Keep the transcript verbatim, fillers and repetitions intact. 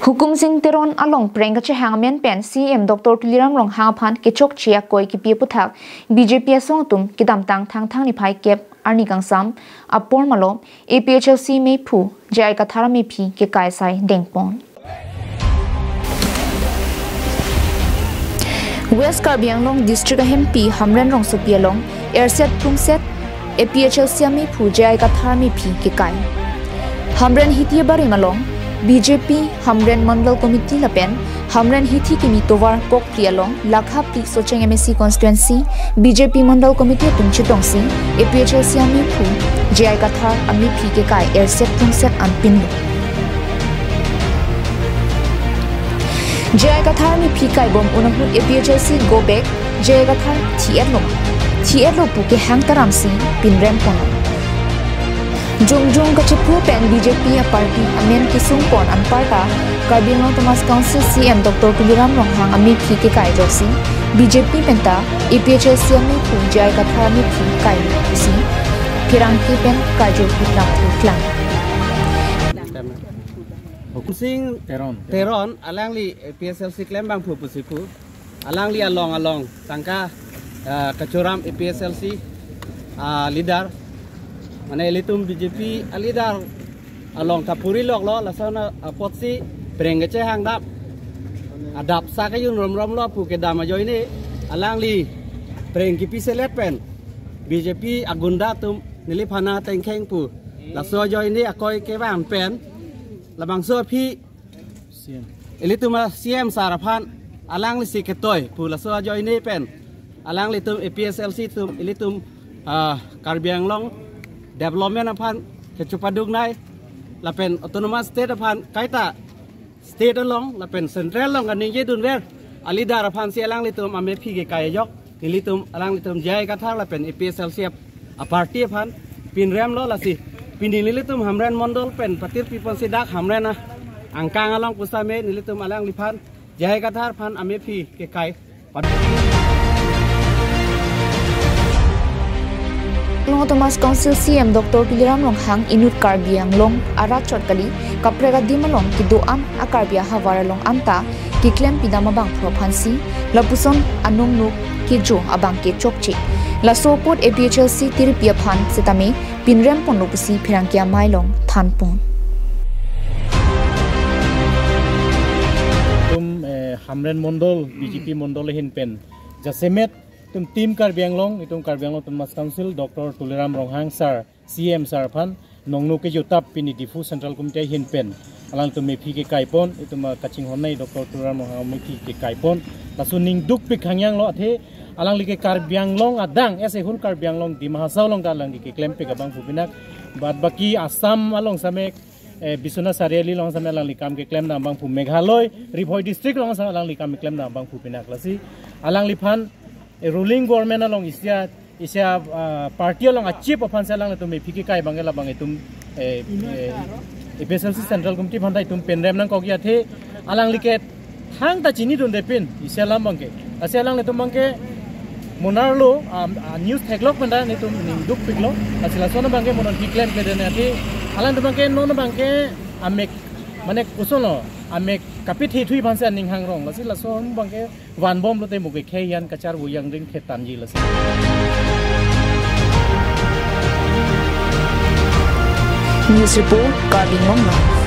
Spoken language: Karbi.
Hukumsing Teron along prank kachehang amen pen C M Doctor Tuliram Ronghang aphan kechokche akoi kipi aputhak B J P asong atum kedamtang Thangthang niphai kep arni kangsam apor malom A P H L C meiphu J I Kathar amephi kekai asai dengpon. West Karbi Anglong District ahempi Hamren Rongsopi along erset plungset A P H L C ameiphu J I Kathar amephi kekai. Hamren hithi abarim along B J P Hamren Mandal Committee lapen Hamren hithi kimi tovar Kokpri along Lakha Pli Socheng M A C constituency B J P Mandal Committee atum chetongsi A P H L C ameiphu J I Kathar amephi kekai erset plungset an pinlo. J I Kathar amephi kaibom un ahut A P H L C go back J I Kathar thi-etlo ma, thi-etlo pu kehang taramsi pinrem ponlo. Jongjong kachephu pen B J P aparty amen kesung pon anparta Karbi Anglong Autonomous Council C M Doctor Tuliram Ronghang amephi kekai ajoksi B J P penta A P H L C ameiphu J I Kathar amephi kailo pusi pherangke pen karjulpik lam klang. Hukumsing Teron. Teron, alangli A P H L C klembangphu pusi phu. Alangli along along tangka, ah, kachoram A P H L C, ah, leader. Mane ilitum B J P a leader along ta puri loklo, lason apotsi prank kachehang dap. Adap sa kejun romromlo pu kedam ajoine alangli prank kipi selet pen B J P agunda atum neliphan atengkheng pu. Laso ajoine akoi kevang pen labangso aphi C M. Ilitum a C M sir aphan alanglisi ketoi pu laso ajoine pen alanglitum A P H L C atum ilitum, ah, Karbi Anglong development aphan kechopaduknei lapen autonomous state aphan kaita state along lapen central along kaningjedunver a leader aphansi alanglitum amephi kekai ajok nelitum alanglitum J I Kathar lapen A P H L C ap-, aparty aphan pinremlo lasi. Pini nelitum Hamren Mondol pen patir piponsi dak Hamren a angkang along pusitame nelitum alangliphan J I Kathar aphan amephi kekai. Karbi Anglong Autonomous Council C M Doctor Tuliram Ronghang inut Karbi Anglong arat chot kali kaprek adim along kedo-an a Karbi ahavar along anta keklem pidam abangphu aphansi lapuson anong nuk kejo abang ke chokche. Laso apot A P H L C tiripi aphan setame pinrem ponlo pusi pherangke amei along thanpon. Tum, eh, Hamren Mondol, B J P Mondol ahin pen jasemet tum Team Karbi Anglong, itum Karbi Anglong Autonomous Council, Doctor Tuliram Ronghang sir, C M sir aphan nongno kejutap pini Diphu Central Committee ahin pen alangtum mephi kekaipon, itum, ah, kachinghonnei Doctor Tuliram Ronghang mephi kekaipon. Laso ning dukpik hangyanglo athe alangli ke Karbi Anglong adang, as a whole Karbi Anglong Dima Hasao along ta alangli keklempik abangphu pinak. Bad baki Assam along same, eh, Biswanath Chariali along same alangli kam keklem dam abangphu, Meghalaya, Ri Bhoi District along same alangli kam keklem dam abangphu pinak. Lasi alangliphan, eh, ruling government along isi a, isi a, ah, party along a chief aphansi alanglitum mephi kekai abang ke labang itum, eh, eh, A P H L C Central Committee aphanta itum pinrem nangkok athe alangli ke thangta chinidunde pin isi alam abang ke. Lasi alanglitum abang ke monarlo, ah, ah, news theklok pen ta nelitum ning dukpiklo. Lasi lason abang ke mo non keklem kede ne athe alangtum abang ke non abang ke amek, mane kosonlo, amek kapithe thui aphansi aning hangrong. Lasi lason abang ke vanbomlote mo ke khei an kacharvo yang ring khetanji lasi. News report, Karbi Anglong Live.